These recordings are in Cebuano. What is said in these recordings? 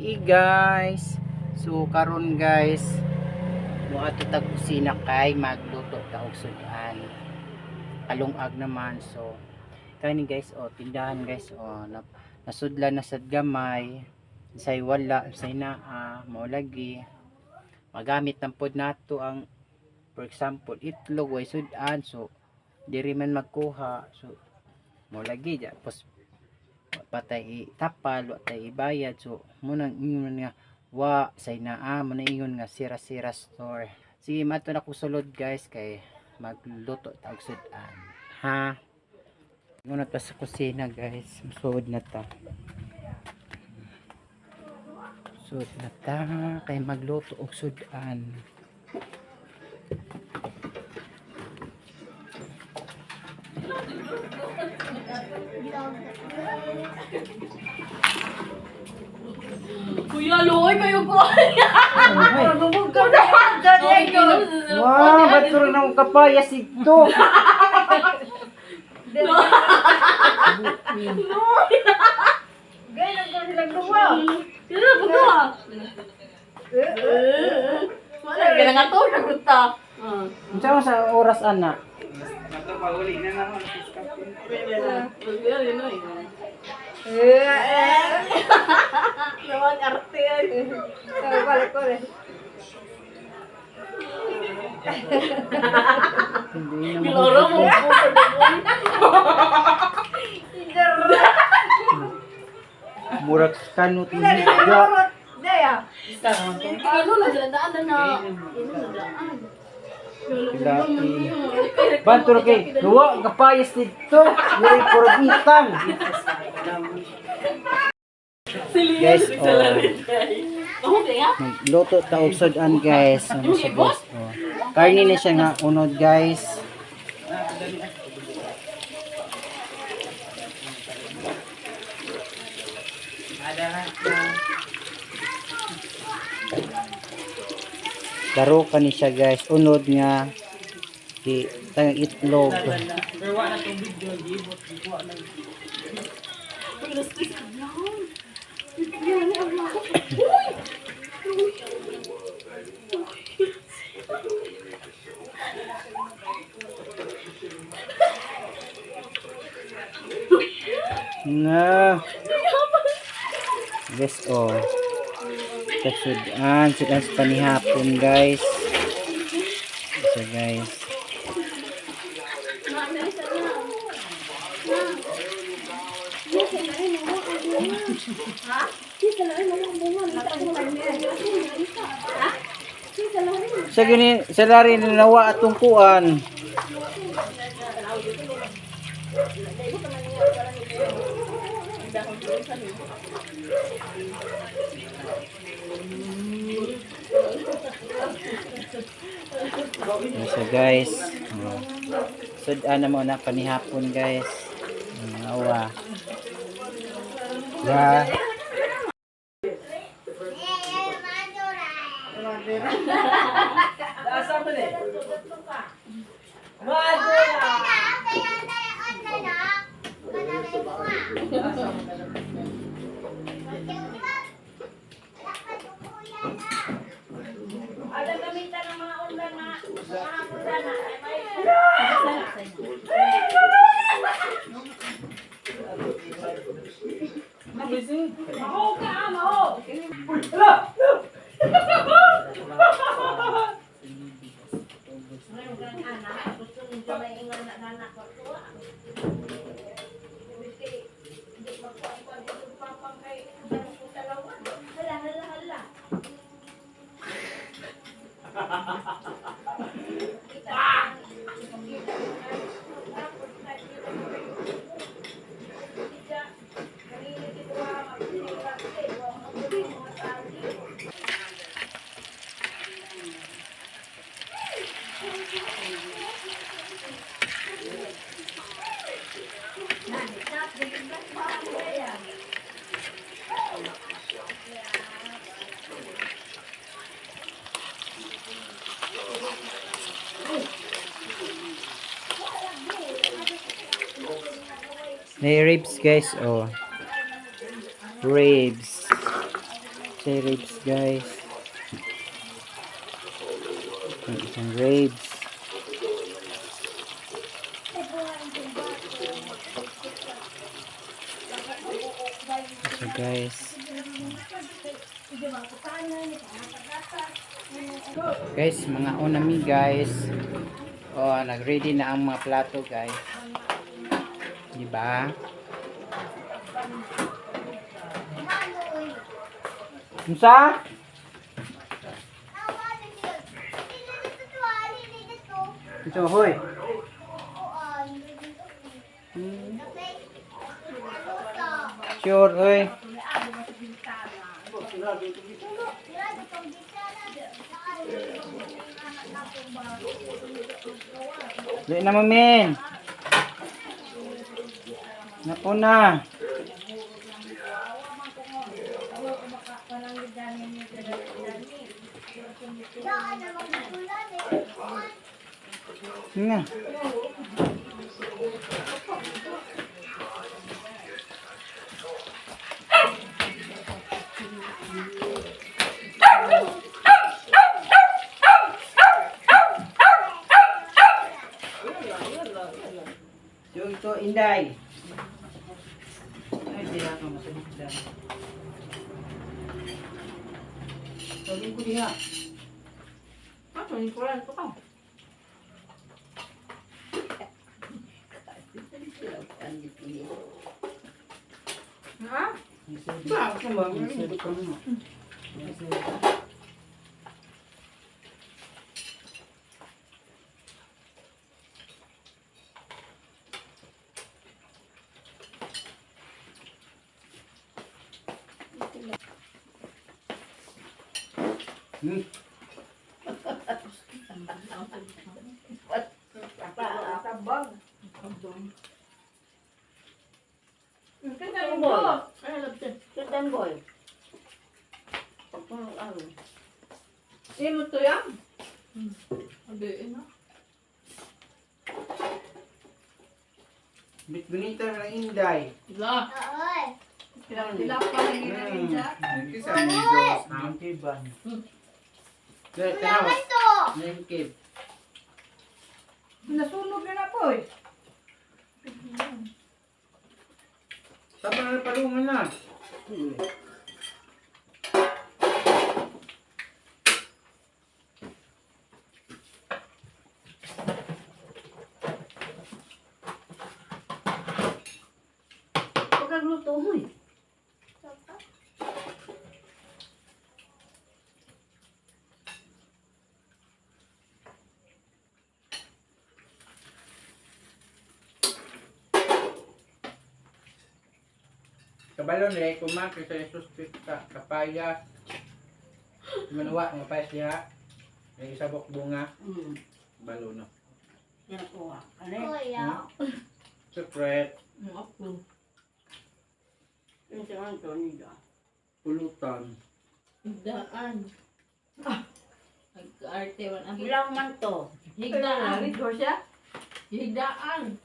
Hey guys. So karon guys, moadto tag kusina kay magluto ta og sudan. Kalungag naman, so kani guys, oh, tindahan guys, oh, nasudlan na sad gamay. Say wala, say naa, mao lagi. Magamit lang pod nato ang, for example, itlog way sudan, so diri man magkuha, so mao lagi ja pos patay itapal, wa tay ibayad, so munang ingon nga wa say naa, mo na ingon nga sira-sira store. Sige, mato na ko sulod guys kay magluto ta og sudan, ha. Ingon na ta sa kusina guys, musuod na ta, suod na ta kay magluto og sudan. Kuya, luoy kayo ko. Wow, ba't puro na akong kapayas ito? Sino na pagkuha? Wala, kaya nga to, nagunta. Unsa man sa oras ana? Naman arte yan. Hindi na Kiloro mo. Murag kanot ni higa. Ano na daan na na. Ano na daan. Laki. Banto na kay, luwa, ang kapayas dito. Yuri, puro itang. Guys, oh. Magluto ta og sudan guys. Ano siya guys? Oh. Karne na siya nga unod guys. Laro ka ni siya guys. Unod nga di tang itlog. Na. Guys, oh. Sudan, sudan sa panihapon guys. Isa guys. Sa gini, sa lari nawa atong kuan. So guys, oh. Sudan na mo na panihapon guys. Awa. Ya. May ribs guys, oh. Ribs. Say ribs, guys. Ang isang ribs. So guys. Guys, mga unami, guys. Oh, nag-ready na ang mga plato, guys. Di ba? Unsa? Unsa hoy? Sure, hoy. Dili na mo, men. Napo na. Nga. So ito, Inday. Ay, diha ka masalit dyan. Tawagin ko diha. Ah, tuwing ko lang ito ka. Ha? Tabang. Boy. Ay, love it. Kitan boy. Pagpang ano. Eh, mo to yan. Abi, na. Bit bonita na Inday. La. Sila pa naging siya. Ang kiban. Kaya tanaw. Ang kib. Nasunog na na po eh. Tama na palungan na. Pagkagluto mo eh. Kabalo nila kumaki sa Jesus Krista. Kapaya. Manuwa nga payas diha. May isabok bunga. Kabalo na. Sinakuha. Ano eh? Secret. Ang ako. Yung si Anthony da. Pulutan. Higdaan. Ah. Nag-arte man ang Ilang man to. Higdaan. siya? Higdaan.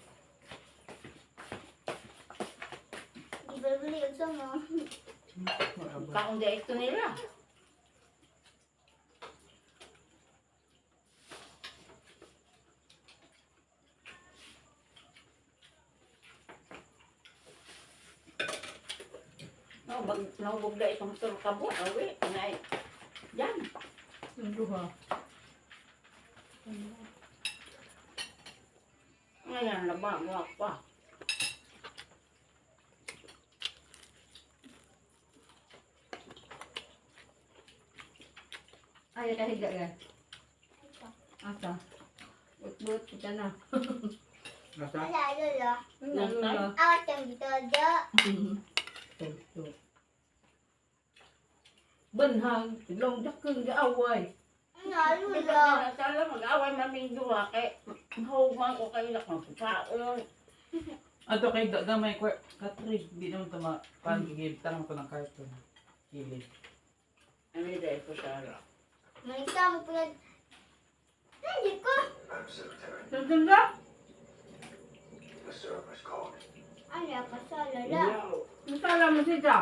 Kaon di ito nila. Naubag, naubog na itong turkabo. Awi, ngay. Yan. Ang duha. Ngayon, laba, wak pa. Ay, kahigda ka. Asa? But-but, kita na. Nasa? Ano na? Banhang, long dakeng gaaway. Sala mag-away maming duha kay hugman ko kayo na kung paon. Ato kay gamay ko katrig di naman tama pangigib tanong ko ng carton. Kili. Ano dahil ko sala. Sundun ka? Masala mo siya.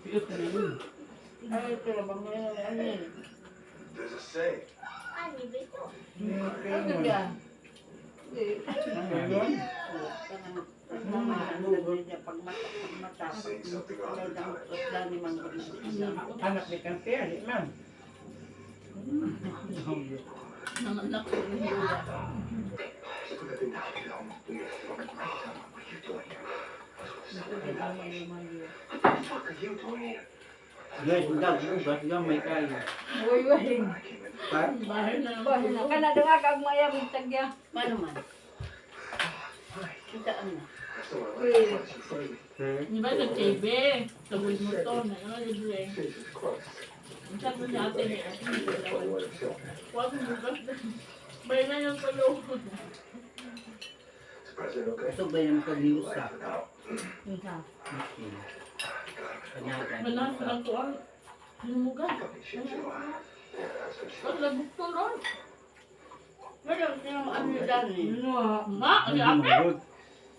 Piyot na yun. Ay, pero ba mo yung ano eh. Ano ka? Di. Pag mata, pag mata. Anak ni kang fair, di man. Nanganak ko ni Hila. Guys, dag, ugas, gamay kayo. Uy, uy. Pa? Bahay na naman. Bahay na. Kana dunga kag maya tagya. Paano man? Kita ano? Uy. Hmm. Di ba sa TV? Tawid mo to. Ano libre? Ang sabi ni ate ni ate. Huwag mo bugas na. Bahay na yung tulog. Gusto ba yung pag-news ah? Okay. Kanagan. Wala sa lang tuwan. Lumuga. Ang labog to ron. Wala, sino ano ni Danny? Ma, ano ate?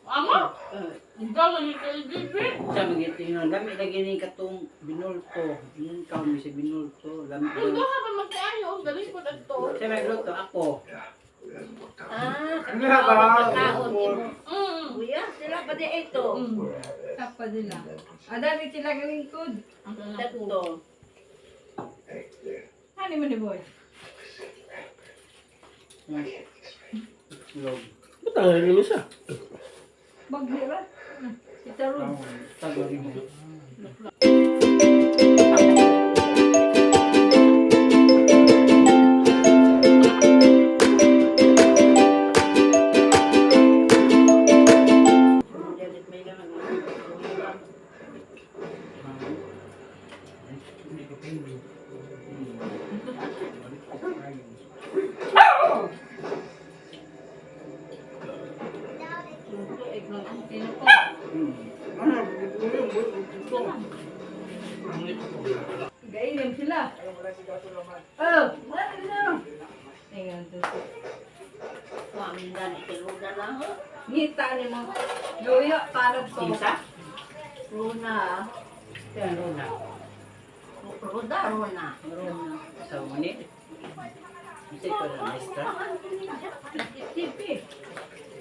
Ama? Eh, Ang gawin ni KGB. Sa mga tingnan, lami lagi ni katong binulto. Yun ka mi sa binulto, lami. Kung doon ka pa magkaayo, galing ko na to. Sa may luto ako. Ah, Ano ba? kaon mo. Mm. Kuya, sila pa di ito. Mm. Tapa nila. Ada ni sila galingkod. Ang anak ko. Tatlo. Ano man ni boy? Log. Ba't ang nalilo siya? Bagli ba? Si Tarun. Tago mo. May ganun. Gailim sila. Oh, wala na. Ingan to. Kami Danny, tiluda lang. Ngita ni mo. Luya parad ko. Kinsa? Runa. Yan rona. Ruda, Runa. Rona. Sa muni. Bisa ko na maestra. TV.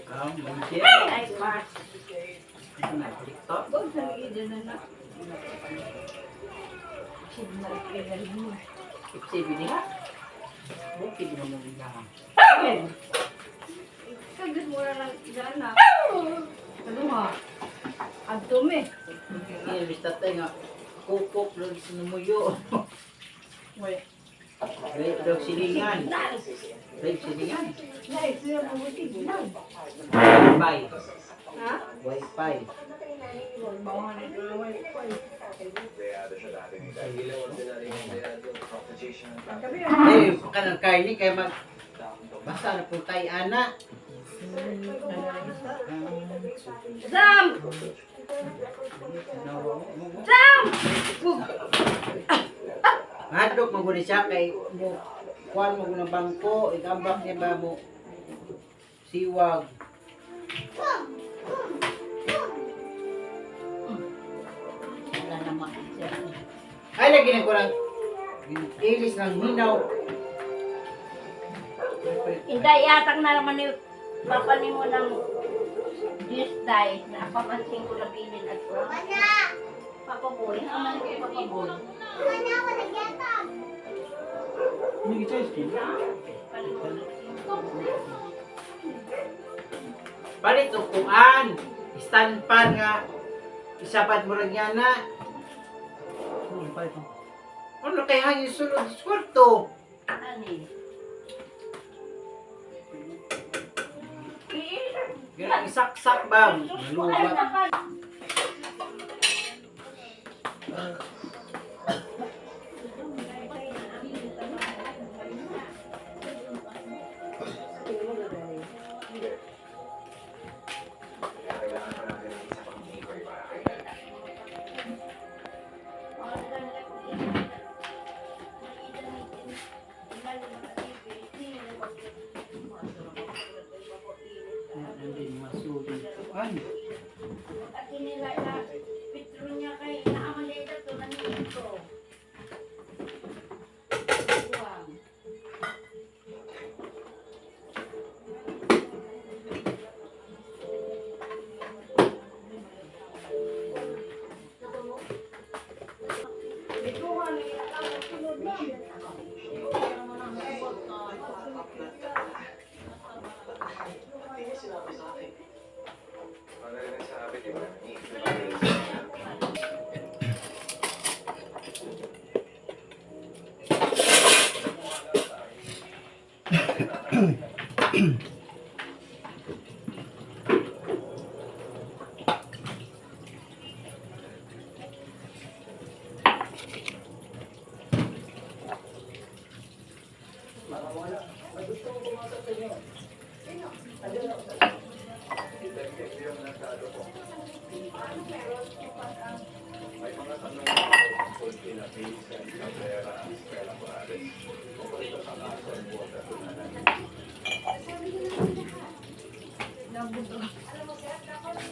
Ah, manche. Ay, Mars. Na TikTok. Go sa ida na na. Signal kay mo. Ipsi biniha. Bukid mo mo bilang. Kagus mo na lang ida na. Ano ha? Adto me. Iya, basta tayo nga. Kukok lang sa numuyo. Wala. Rape daw silingan. Rape silingan. Nay, sila mo signal. Wifi. Ha? Wifi. Bawa na ito. Eh, kanang kaini kay mag basta na po tayo ana. Sam! Sam! Hadlok mo gud siya kay mo kuan mo ng bangko, igambak niya ba mo siwag. Wala naman. Ay lagi na ko lang ilis ng hinaw. Hindi, iatang na naman ni Papa ni mo ng Diyos day na papansin ko na bilin at ko. Papa boy, aman ko Papa boy. Hindi kita skin. Palit og kuan. Stand pan nga isabad mo rin niya na. Ano pa ito? Ano kay hangin sulod sa kwarto? Ani? Ganang isaksak ba? Malubat. Kan. At nila na petro niya kay naamaleta to nanito. Buwang.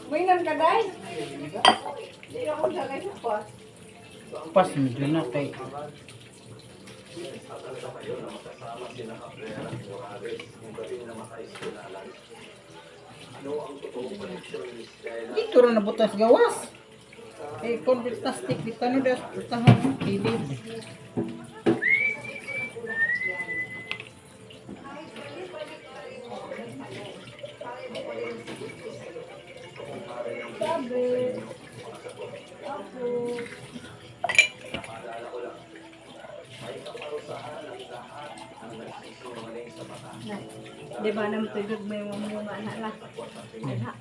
Mainan ka, day? Hindi ako dagay sa pas. Pas medyo na kay. Dito ra nabutas gawas. Eh, kon plastic dito no das tahan kilid. Sabi. Ako. Na, di ba naman tugag may mga na lang. Ala,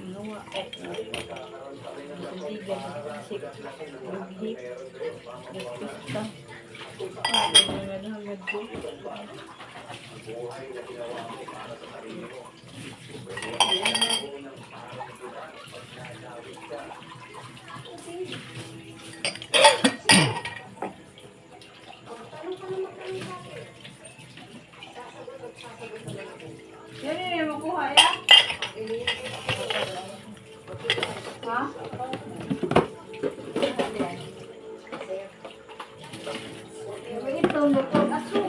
mga eh. Tubigan, sik, lughit, nagpista. Ay, mga nangad ko. Yan yun, makuha ya? Ha? Ito, luto, aso.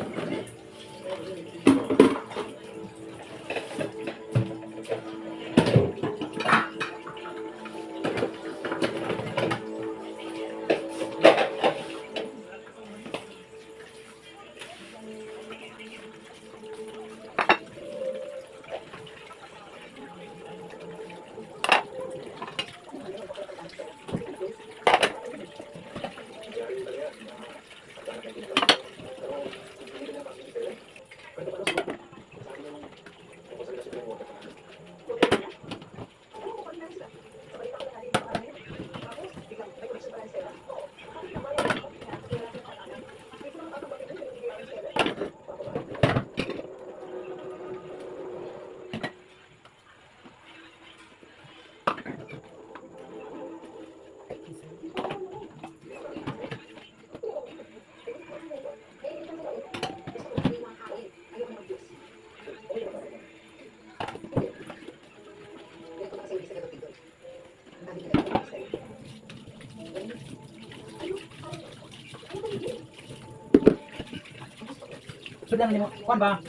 Sudan nimo. Kuan ba?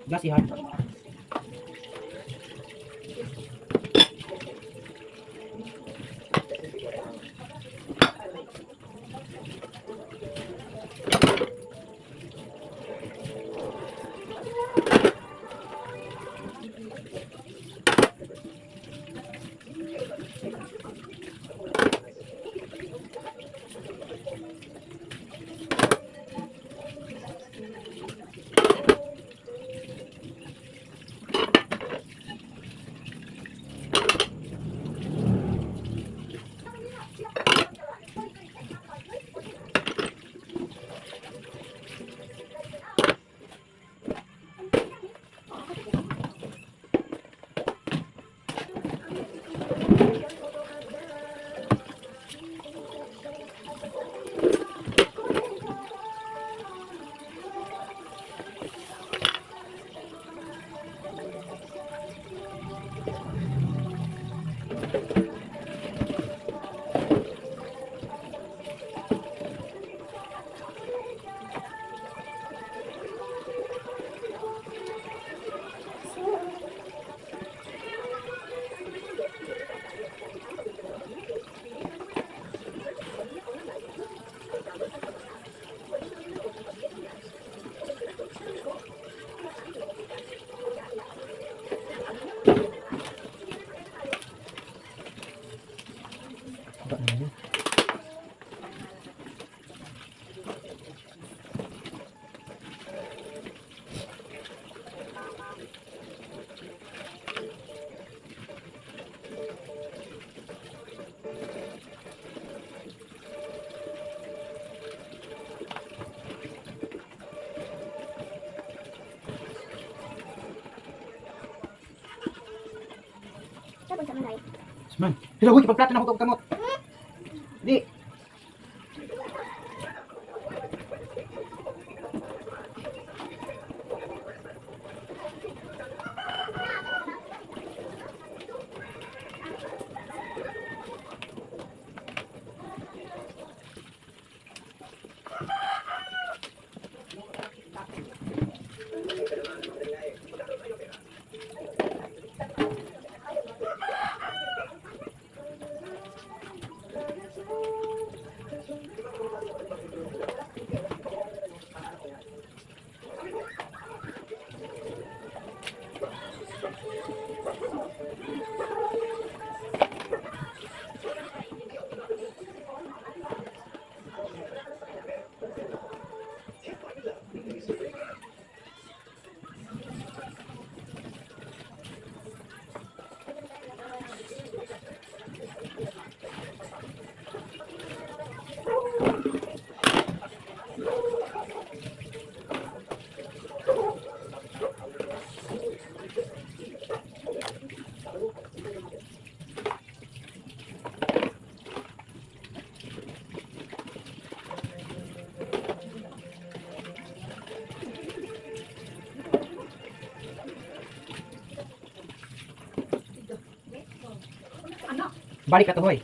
Gasihan. Luto na yun. Man, pero huy, pagplato na ako kamot. Di. Balik ka to, hoy.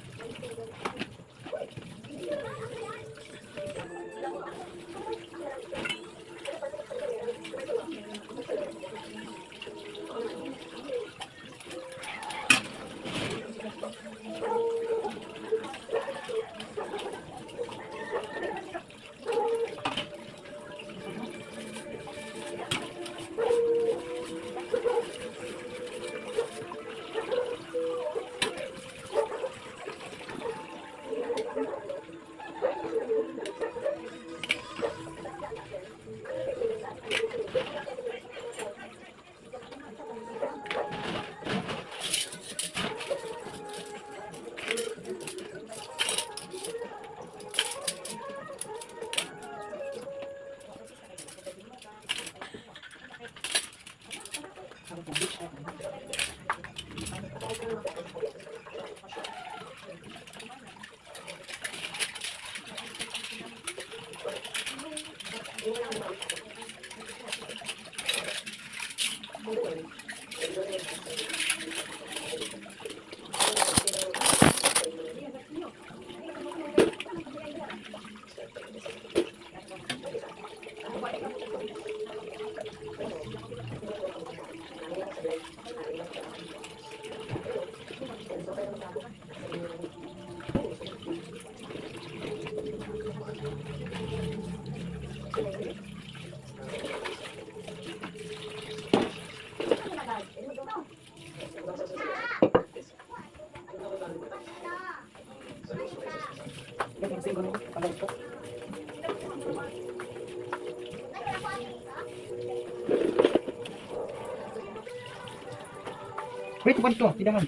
Wait, bukan to, tidak man.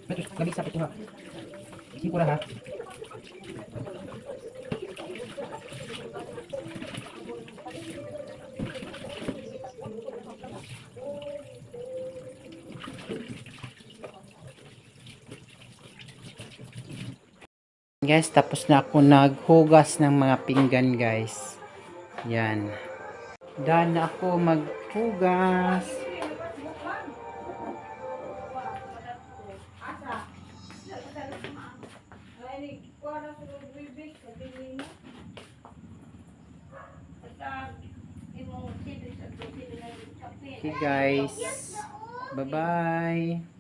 Betul, lagi sa ha. Singko ra ha. Guys, tapos na ako naghugas ng mga pinggan, guys. Yan. Done na ako maghugas. Okay, guys. Bye-bye.